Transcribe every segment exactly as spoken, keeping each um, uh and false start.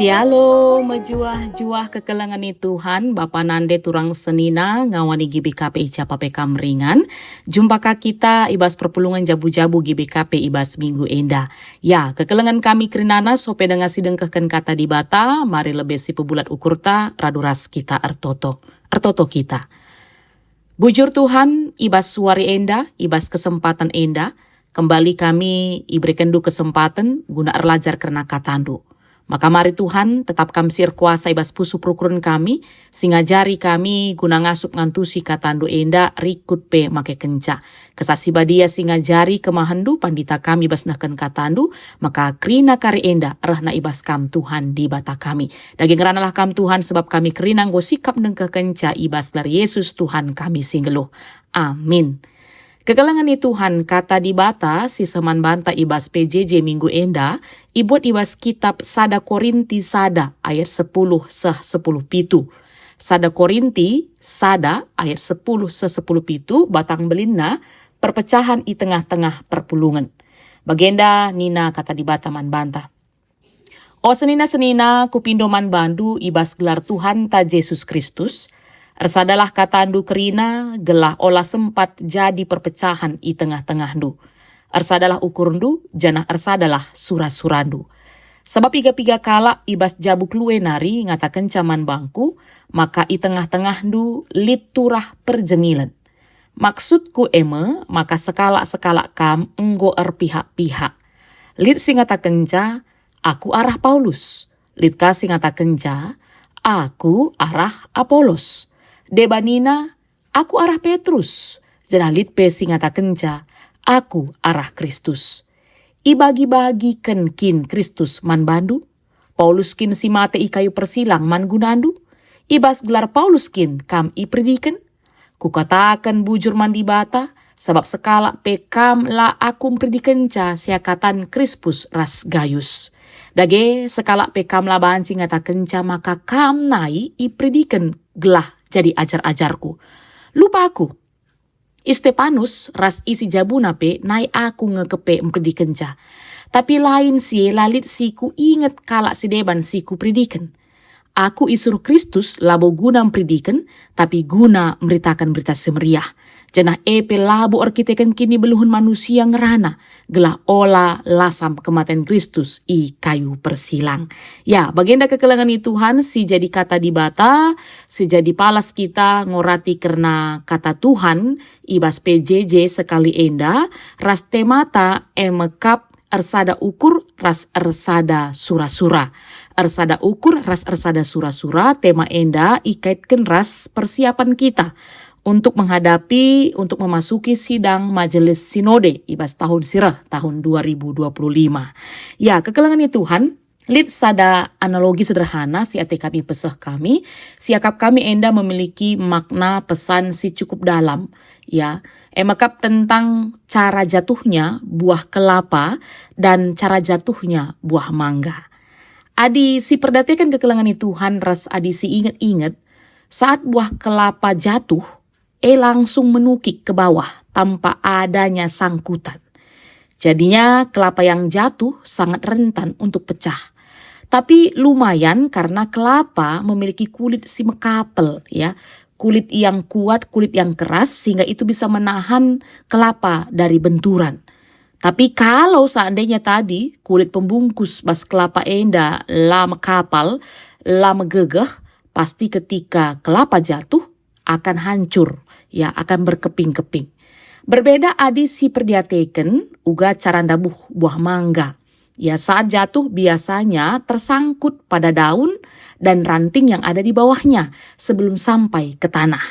Halo, mejuah-juah kekelengen i Tuhan, Bapa nande turang senina, ngawani G B K P i ja pe kam ringan. Jumpa ka kita i bas perpulungen jabu-jabu G B K P i bas minggu enda. Ya, kekelengen kami kerinana, sope denga si dengkehken kata Dibata, mari lebe si pebulat ukurta, radu ras kita ertoto. Ertoto kita. Bujur Tuhan, i bas wari enda, i bas kesempaten enda, kembali kami iberekenNdu kesempaten guna erlajar kerna kataNdu. Maka mari Tuhan, tetap Kam si erkuasa i bas pusuh perukuren kami, si ngajari kami guna ngasup ngantusi kataNdu enda rikut pe makekenca. Kesah Si Badia si ngajari kemahenNdu pandita kami bas nehken kataNdu, maka kerina kari enda rehna i bas Kam Tuhan Dibata kami. Dage ngeranalah Kam Tuhan, sebab kami kerina enggo sikap nengkehkenca i bas gelar Yesus Tuhan kami si nggeluh. Amin. Kekelengen i Tuhan, kata Dibata si seh man banta i bas P J J minggu enda, ibuat i bas kitab sada Korinti sada ayat sepuluh seh sepuluh pitu. Sada Korinti sada ayat sepuluh seh sepuluh pitu, batang belinna, perpecahan i tengah-tengah perpulungen. Bagenda nina kata Dibata man banta. O senina-senina, kupindo man bandu i bas gelar Tuhanta Jesus Kristus, ersadalah katandu kerina, gelah ola sempat jadi perpecahan i tengah-tengahndu. Ersadalah ukurndu, janah ersadalah sura-surandu. Sabap piga-piga kalak i bas jabu klue nari ngatakenca man bangku, maka i tengah-tengahndu lit turah perjengilen. Maksudku e me maka sekalak-sekalak kam enggo erpihak-pihak. Lit si ngatakenca, "Aku arah Paulus." Lit ka si ngatakenca, "Aku arah Apolos." Deba nina, "Aku arah Petrus." Janah lit pe si ngatakenca, "Aku arah Kristus." Ibagi-bagiken kin Kristus man bandu? Paulus kin si mate i kayu persilang man gunandu? I bas gelar Paulus kin kam iperidiken? Kukataken bujur man Dibata, sabap sekalak pe kam la aku mperidikenca seakatan Krispus ras Gayus. Dage, sekalak pe kam la banci ngatakenca maka kam nai iperidiken gelah jadi ajar-ajarku. Lupa aku. I Stepanus ras isi jabuna pe nai aku nge kepe mperidikenca. Tapi lain si e la lit si kuinget kalak si deban si kuperidiken. Aku isuruh Kristus labo guna mperidiken, tapi guna mberitaken Berita Si Meriah. Janah e pe labo erkiteken kinibeluhen manusia ngerana, gelah ola lasam kematen Kristus i kayu persilang. Ya, bagenda kekelengen i Tuhan si jadi kata Dibata, si jadi palas kita ngorati kerna kata Tuhan i bas P J J sekali enda, ras temata e mekap ersada ukur ras ersada sura-sura. Ersada ukur ras ersada sura-sura, tema enda ikaitken ras persiapan kita untuk menghadapi, untuk memasuki sidang Majelis Sinode i bas tahun si reh, tahun dua ribu dua puluh lima. Ya, kekelengen i Tuhan, lit sada analogi sederhana si ate kami peseh kami, si akap kami enda memiliki makna pesan si cukup dalam, ya. E mekap tentang cara jatuhnya buah kelapa dan cara jatuhnya buah mangga. Adi si perdateken kekelengen i Tuhan ras adi si inget-inget, saat buah kelapa jatuh, e langsung menukik ke bawah tanpa adanya sangkutan. Jadinya kelapa yang jatuh sangat rentan untuk pecah. Tapi lumayan karena kelapa memiliki kulit si mekapel, ya. Kulit yang kuat, kulit yang keras, sehingga itu bisa menahan kelapa dari benturan. Tapi kalau seandainya tadi kulit pembungkus bas kelapa enda la mekapal, la megegeh, pasti ketika kelapa jatuh akan hancur, ya, akan berkeping-keping. Berbeda adi si perdiateken uga cara ndabuh buah mangga. Ya, saat jatuh biasanya tersangkut pada daun dan ranting yang ada di bawahnya sebelum sampai ke tanah.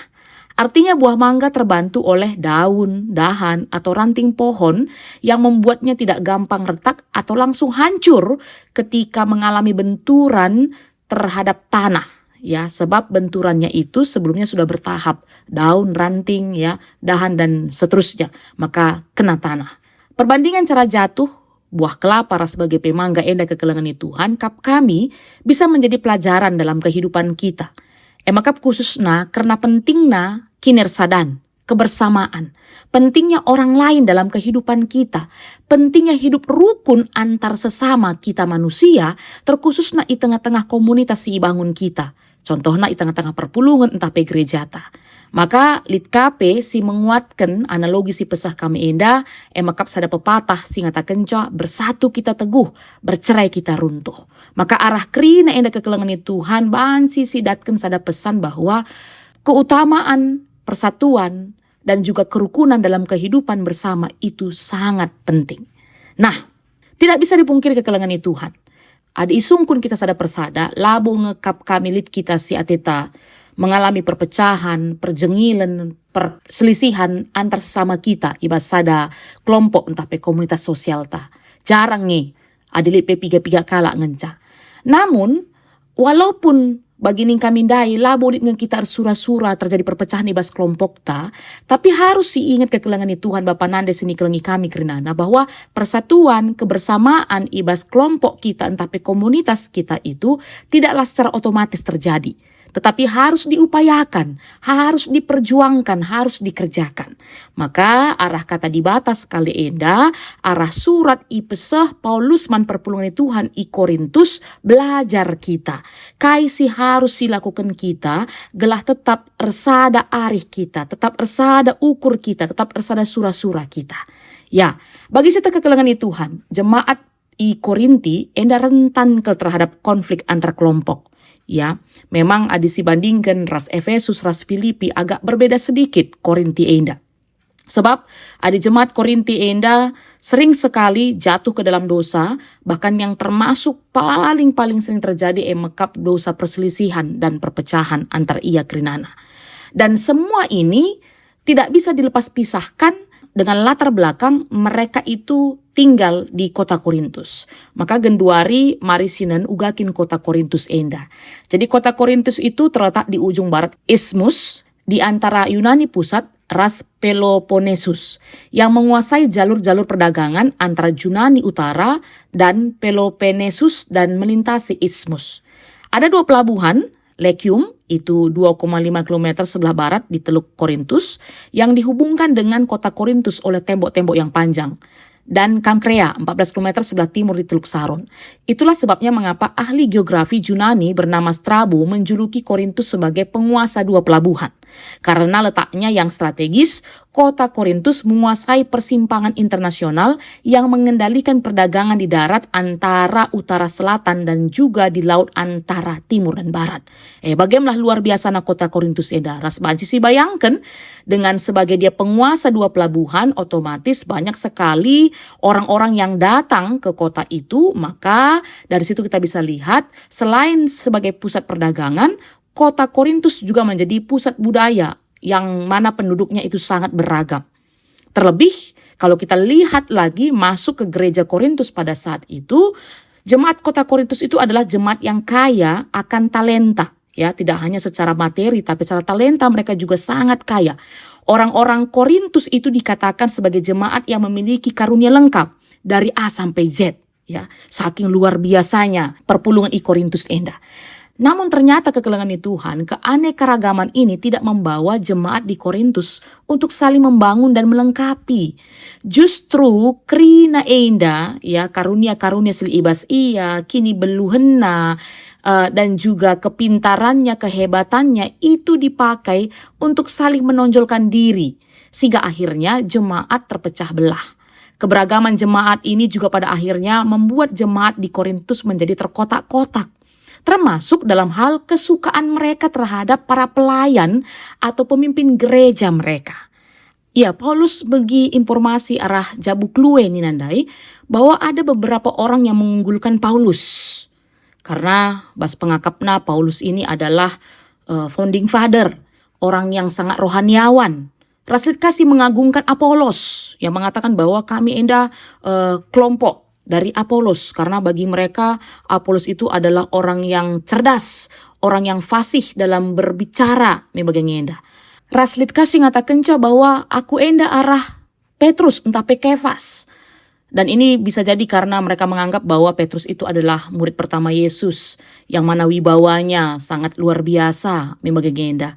Artinya buah mangga terbantu oleh daun, dahan, atau ranting pohon yang membuatnya tidak gampang retak atau langsung hancur ketika mengalami benturan terhadap tanah. Ya, sebab benturannya itu sebelumnya sudah bertahap, daun, ranting, ya, dahan, dan seterusnya, maka kena tanah. Perbandingan cara jatuh buah kelapa ras bage pe mangga enda kekelengen i Tuhan kap kami bisa menjadi pelajaran dalam kehidupan kita. E mekap khususna kerna pentingna kinirsadan, kebersamaan, pentingnya orang lain dalam kehidupan kita, pentingnya hidup rukun antar sesama kita manusia, terkhususna i tengah-tengah komunitas si ibangun kita. Contohna i tengah-tengah perpulungen ntah pe gerejata. Maka lit ka pe si menguatken analogi si peseh kami enda, e mekap sada pepatah si ngatakenca, "Bersatu kita teguh, bercerai kita runtuh." Maka arah kerina enda kekelengen ni Tuhan banci sidatken sada pesan bahwa keutamaan persatuan dan juga kerukunan dalam kehidupan bersama itu sangat penting. Nah, tidak bisa dipungkiri kekelengen ni Tuhan. Adi isungkun kita sada persada, labo nge kap kami lit kita si ateta mengalami perpecahan, perjengilen, perselisihan antar sesama kita i bas sada kelompok ntah pe komunitas sosialta. Jarang nge, adi lit pe piga-piga kalak ngenca. Namun, walaupun bagi ning kami ndai labo lit nge kita ersura-sura terjadi perpecahan i bas kelompokta, tapi harus siinget kekelengen ni Tuhan Bapa nande si nikelengi kami kerinana bahwa persatuan, kebersamaan i bas kelompok kita ntah pe komunitas kita itu tidaklah secara otomatis terjadi, tetapi harus diupayakan, harus diperjuangkan, harus dikerjakan. Maka arah kata Dibata sekali enda, arah surat ipeseh Paulus man perpulungen ni Tuhan i Korintus, belajar kita kai si harus silakuken kita gelah tetap ersada arih kita, tetap ersada ukur kita, tetap ersada sura-sura kita. Ya, bagi si kekelengen ni Tuhan, jemaat i Korinti enda rentan kal terhadap konflik antar kelompok. Ya, memang adi sibandingken ras Efesus ras Filipi agak berbeda sedikit Korinti enda. Sebab adi jemaat Korinti enda sering sekali jatuh ke dalam dosa, bahkan yang termasuk paling-paling sering terjadi e mekap dosa perselisihan dan perpecahan antar ia kerinana. Dan semua ini tidak bisa dilepas pisahkan dengan latar belakang mereka itu tinggal di kota Korintus. Maka genduari mari sinen uga kin kota Korintus enda. Jadi kota Korintus itu terletak di ujung barat Isthmus, di antara Yunani pusat ras Peloponnesus, yang menguasai jalur-jalur perdagangan antara Yunani Utara dan Peloponnesus dan melintasi Isthmus. Ada dua pelabuhan, Lekium, itu dua koma lima kilometer sebelah barat di Teluk Korintus, yang dihubungkan dengan kota Korintus oleh tembok-tembok yang panjang, dan Kangkrea, empat belas kilometer sebelah timur di Teluk Saron. Itulah sebabnya mengapa ahli geografi Junani bernama Strabo menjuluki Korintus sebagai penguasa dua pelabuhan. Karena letaknya yang strategis, kota Korintus menguasai persimpangan internasional yang mengendalikan perdagangan di darat antara utara selatan dan juga di laut antara timur dan barat. Eh, bagaimana luar biasana kota Korintus enda? Ras banci sibayangken, dengan sebagai dia penguasa dua pelabuhan, otomatis banyak sekali orang-orang yang datang ke kota itu. Maka dari situ kita bisa lihat, selain sebagai pusat perdagangan, kota Korintus juga menjadi pusat budaya yang mana penduduknya itu sangat beragam. Terlebih, kalau kita lihat lagi masuk ke gereja Korintus pada saat itu, jemaat kota Korintus itu adalah jemaat yang kaya akan talenta. Ya, tidak hanya secara materi, tapi secara talenta mereka juga sangat kaya. Orang-orang Korintus itu dikatakan sebagai jemaat yang memiliki karunia lengkap dari A sampai Z. Ya, saking luar biasanya perpulungen i Korintus enda. Namun ternyata kekelengen ni Tuhan, keanekaragaman ini tidak membawa jemaat di Korintus untuk saling membangun dan melengkapi. Justru kerina enda, ya, karunia-karunia si lit i bas ia, kinibeluhenna, eh, dan juga kepintarannya, kehebatannya itu dipakai untuk saling menonjolkan diri, sehingga akhirnya jemaat terpecah belah. Keberagaman jemaat ini juga pada akhirnya membuat jemaat di Korintus menjadi terkotak-kotak, termasuk dalam hal kesukaan mereka terhadap para pelayan atau pemimpin gereja mereka. Ya, Paulus bagi informasi arah jabu klue nina ndai bahwa ada beberapa orang yang mengunggulkan Paulus. Karena bas pengakapna, Paulus ini adalah, eh, founding father, orang yang sangat rohaniawan. Ras lit ka si mengagungkan Apolos, yang mengatakan bahwa kami enda, eh, kelompok dari Apolos, karena bagi mereka Apolos itu adalah orang yang cerdas, orang yang fasih dalam berbicara, me bage nge enda. Ras lit ka si ngatakenca bahwa aku enda arah Petrus ntah pe Kefas. Dan ini bisa jadi karena mereka menganggap bahwa Petrus itu adalah murid pertama Yesus, yang mana wibawanya sangat luar biasa, me bage nge enda.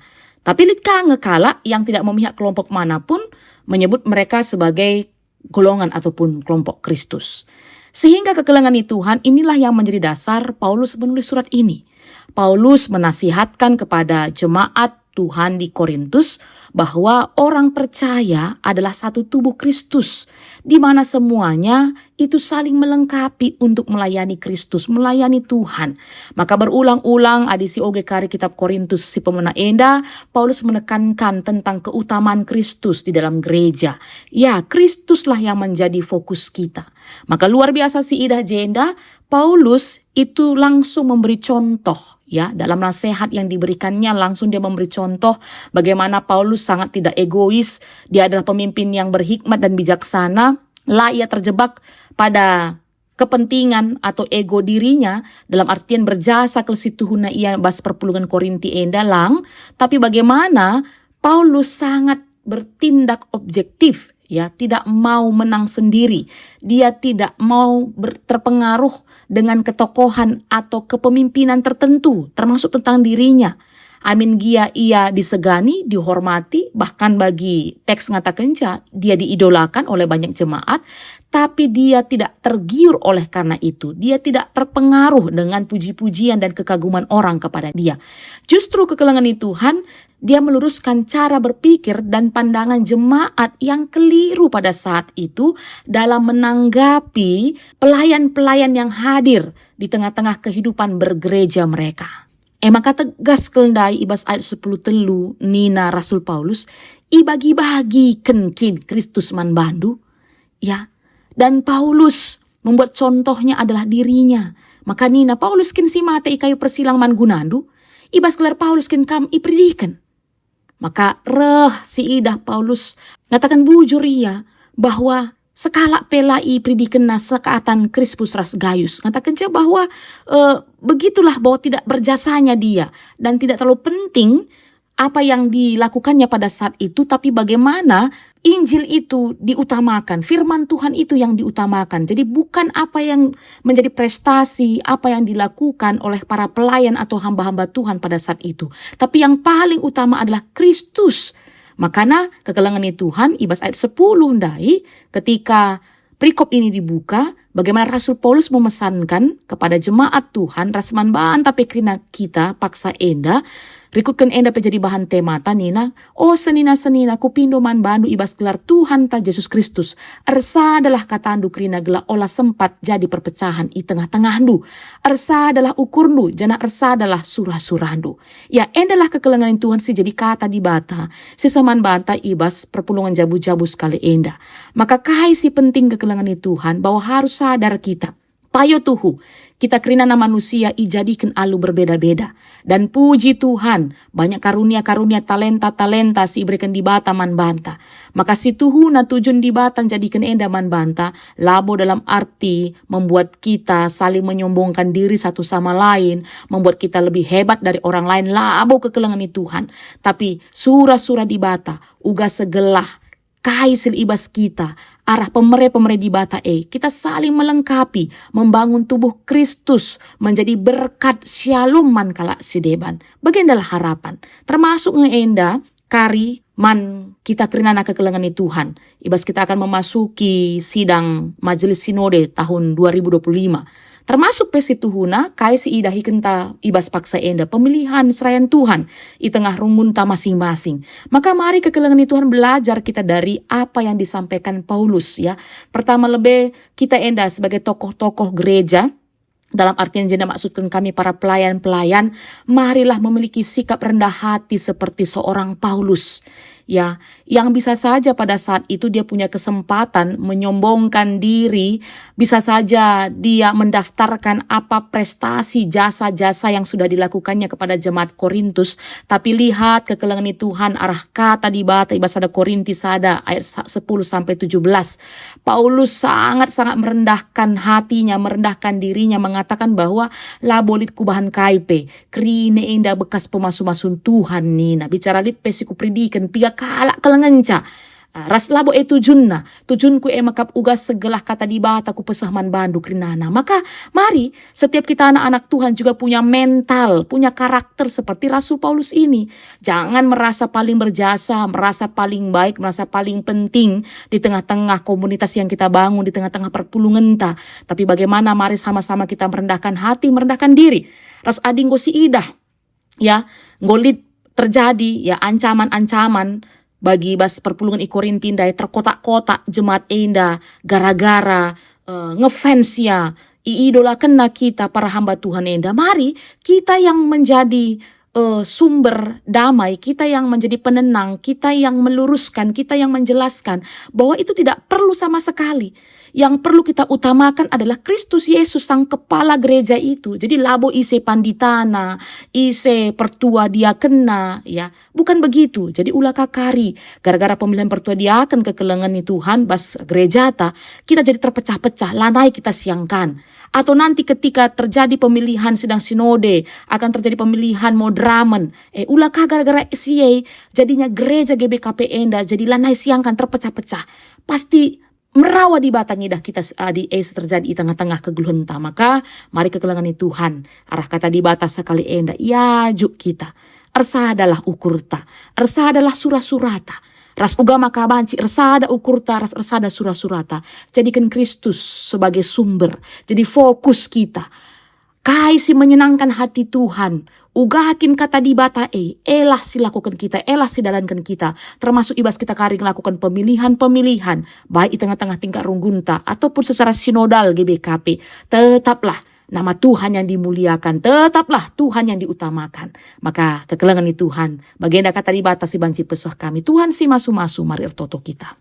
Tapi lit ka nge kalak yang tidak memihak kelompok manapun menyebut mereka sebagai golongan ataupun kelompok Kristus. Sehingga kekelengen ni Tuhan inilah yang menjadi dasar Paulus menulis surat ini. Paulus menasihatkan kepada jemaat Tuhan di Korintus bahwa orang percaya adalah satu tubuh Kristus, di mana semuanya itu saling melengkapi untuk melayani Kristus, melayani Tuhan. Maka berulang-ulang adi sioge kari kitab Korintus si pemena enda, Paulus menekankan tentang keutamaan Kristus di dalam gereja. Ya, Kristuslah yang menjadi fokus kita. Maka luar biasa si idah jenda, Paulus itu langsung memberi contoh, ya, dalam nasihat yang diberikannya langsung dia memberi contoh bagaimana Paulus sangat tidak egois, dia adalah pemimpin yang berhikmat dan bijaksana, la ia terjebak pada kepentingan atau ego dirinya dalam artian berjasa kal situhuna ia bas perpulungen Korinti enda lang, tapi bagaimana Paulus sangat bertindak objektif, ya, tidak mau menang sendiri. Dia tidak mau ber-, terpengaruh dengan ketokohan atau kepemimpinan tertentu, termasuk tentang dirinya. Amin gia ia disegani, dihormati, bahkan bagi teks ngatakenca dia diidolakan oleh banyak jemaat, tapi dia tidak tergiur oleh karena itu. Dia tidak terpengaruh dengan puji-pujian dan kekaguman orang kepada dia. Justru kekelengen ni Tuhan, dia meluruskan cara berpikir dan pandangan jemaat yang keliru pada saat itu dalam menanggapi pelayan-pelayan yang hadir di tengah-tengah kehidupan bergereja mereka. E maka tegas kal ndai i bas ayat sepuluh telu nina Rasul Paulus, "Ibagi-bagiken kin Kristus man bandu?" Ya, dan Paulus membuat contohnya adalah dirinya. Maka nina Paulus, "Kin si mate i kayu persilang man gunandu? I bas gelar Paulus kin kam iperidiken?" Maka reh si idah Paulus ngataken bujur ia bahwa sekalak pe la iperidikenna sekalak Krispus ras Gayus. Ngatakenca bahwa, eh, begitulah bahwa tidak berjasanya dia dan tidak terlalu penting apa yang dilakukannya pada saat itu, tapi bagaimana Injil itu diutamakan, firman Tuhan itu yang diutamakan. Jadi bukan apa yang menjadi prestasi, apa yang dilakukan oleh para pelayan atau hamba-hamba Tuhan pada saat itu. Tapi yang paling utama adalah Kristus. Makana kekelengen ni Tuhan i bas ayat sepuluh ndai, ketika perikop ini dibuka, bagaimana Rasul Paulus memesankan kepada jemaat Tuhan ras man banta pe kerina kita paksa enda, rikutken enda pe jadi bahan temata nina, "O senina-senina, kupindo man bandu i bas gelar Tuhanta Jesus Kristus, ersadalah katandu kerina gelah ola sempat jadi perpecahan i tengah-tengahndu. Ersadalah ukurndu, janah ersadalah sura-surandu." Ya, endalah kekelengen Tuhan si jadi kata Dibata, si seh man banta i bas perpulungen jabu-jabu sekali enda. Maka kai si penting kekelengen Tuhan, bahwa harus sadar kita. Payo tuhu, kita kerinana manusia ijadiken alu berbeda-beda. Dan puji Tuhan, banyak karunia-karunia, talenta-talenta si iberiken Dibata man banta. Maka si tuhuna tujun Dibata njadiken enda man banta, labo dalam arti membuat kita saling menyombongkan diri satu sama lain, membuat kita lebih hebat dari orang lain, labo kekelengen Tuhan. Tapi sura-sura Dibata, uga segelah kai si i bas kita, arah pemere-pemere Dibata e, kita saling melengkapi, membangun tubuh Kristus, menjadi berkat syalom man kalak si deban. Bagendalah harapan. Termasuk nge enda kari man kita kerinana kekelengen Tuhan. I bas kita akan memasuki sidang Majelis Sinode tahun dua ribu dua puluh lima. Termasuk pe si tuhuna, kai si idahikenta i bas paksa enda, pemilihan serayan Tuhan i tengah rungunta masing-masing. Maka mari kekelengen Tuhan belajar kita dari apa yang disampaikan Paulus, ya. Pertama lebe, kita enda sebagai tokoh-tokoh gereja, dalam artian jenda maksudken kami para pelayan-pelayan, marilah memiliki sikap rendah hati seperti seorang Paulus. Ya, yang bisa saja pada saat itu dia punya kesempatan menyombongkan diri, bisa saja dia mendaftarkan apa prestasi jasa-jasa yang sudah dilakukannya kepada jemaat Korintus, tapi lihat kekelengen Tuhan arah kata Dibata i bas sada Korinti sada ayat sa-, sepuluh sampai tujuh belas. Paulus sangat-sangat merendahkan hatinya, merendahkan dirinya, mengatakan bahwa, "Labo lit kubahan kai pe, kerina enda bekas pemasu-masun Tuhan," nina. "Bicara lit pe si kuperidiken, piga kalak kelengenca. Ah, ras labo e tujunna, tujunku e mekap uga segelah kata Dibata kupeseh man bandu kerinana. Maka mari, setiap kita anak-anak Tuhan juga punya mental, punya karakter seperti Rasul Paulus ini. Jangan merasa paling berjasa, merasa paling baik, merasa paling penting di tengah-tengah komunitas yang kita bangun, di tengah-tengah perpulungenta. Tapi bagaimana mari sama-sama kita merendahkan hati, merendahkan diri. Ras adi enggo siidah, ya, enggo lit terjadi, ya, ancaman-ancaman bagi bas perpulungen i Korinti ndai, terkotak-kotak jemaat enda gara-gara, eh, ngefans, ya, iidolakenna kita para hamba Tuhan enda. Mari kita yang menjadi, eh, sumber damai, kita yang menjadi penenang, kita yang meluruskan, kita yang menjelaskan bahwa itu tidak perlu sama sekali. Yang perlu kita utamakan adalah Kristus Yesus, Sang Kepala gereja itu. Jadi labo ise panditana, ise pertua diakenna, ya. Bukan begitu. Jadi ula ka kari, gara-gara pemilihan pertua diaken kekelengen ni Tuhan bas gerejata, kita jadi terpecah-pecah, lanai kita siangkan. Atau nanti ketika terjadi pemilihan sidang sinode, akan terjadi pemilihan moderamen. Eh, ula ka gara-gara si e, jadinya gereja G B K P enda jadi lanai siangkan, terpecah-pecah. Pasti merawa Dibata ngidah kita s-, adi e si terjadi i tengah-tengah kegeluhenta. Maka, mari kekelengen ni Tuhan, arah kata Dibata sekali enda iajuk kita. Ersadalah ukurta, ersadalah sura-surata. Ras uga maka banci ersada ukurta ras ersada sura-surata. Jadiken Kristus sebagai sumber. Jadi fokus kita. Kai si menyenangkan hati Tuhan? Uga kin kata Dibata e, elah si lakuken kita, elah si dalanken kita, termasuk i bas kita kari ngelakuken pemilihan-pemilihan, baik i tengah-tengah tingkat runggunta ataupun secara sinodal G B K P. Tetaplah nama Tuhan yang dimuliakan, tetaplah Tuhan yang diutamakan. Maka kekelengen ni Tuhan, bagenda kata Dibata si banci peseh kami. Tuhan si masu-masu mari ertoto kita.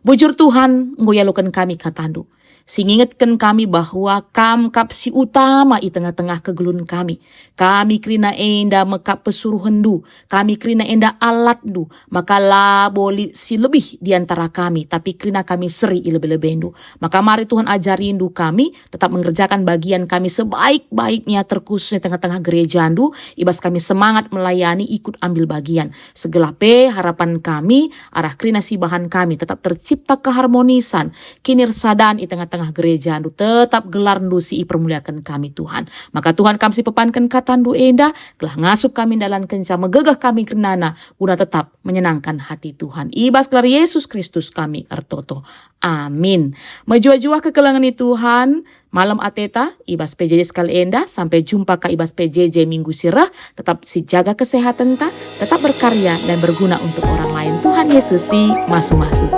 Bujur Tuhan, enggo ialoken kami katandu, si ngingetken kami bahwa Kam kap si utama i tengah-tengah kegeluhen kami. Kami kerina enda mekap pesuruhenndu, kami kerina enda alatndu, maka labo lit si lebih di antara kami, tapi kerina kami seri i lebe-lebendu. Maka mari Tuhan ajarindu kami, tetap mengerjakan bagian kami sebaik-baiknya, terkhusus i tengah-tengah gerejandu, i bas kami semangat melayani, ikut ambil bagian. Segelah pe harapan kami, arah kerina si ibahan kami, tetap tercipta keharmonisan, kinirsadan i tengah-tengah gerejandu, tetap gelarndu si ipermuliaken kami, Tuhan. Maka Tuhan, Kam si pepanken katandu enda, gelah ngasup kami ndalankenca, megegeh kami kerinana, guna tetap menyenangkan hati Tuhan. I bas gelar Yesus Kristus kami ertoto. Amin. Mejuah-juah kekelengen ni Tuhan, malem ateta, i bas P J J sekali enda, sampai jumpa ka i bas P J J minggu si reh, tetap sijaga kesehatenta, tetap berkarya dan berguna untuk orang lain. Tuhan Yesus si masu-masu.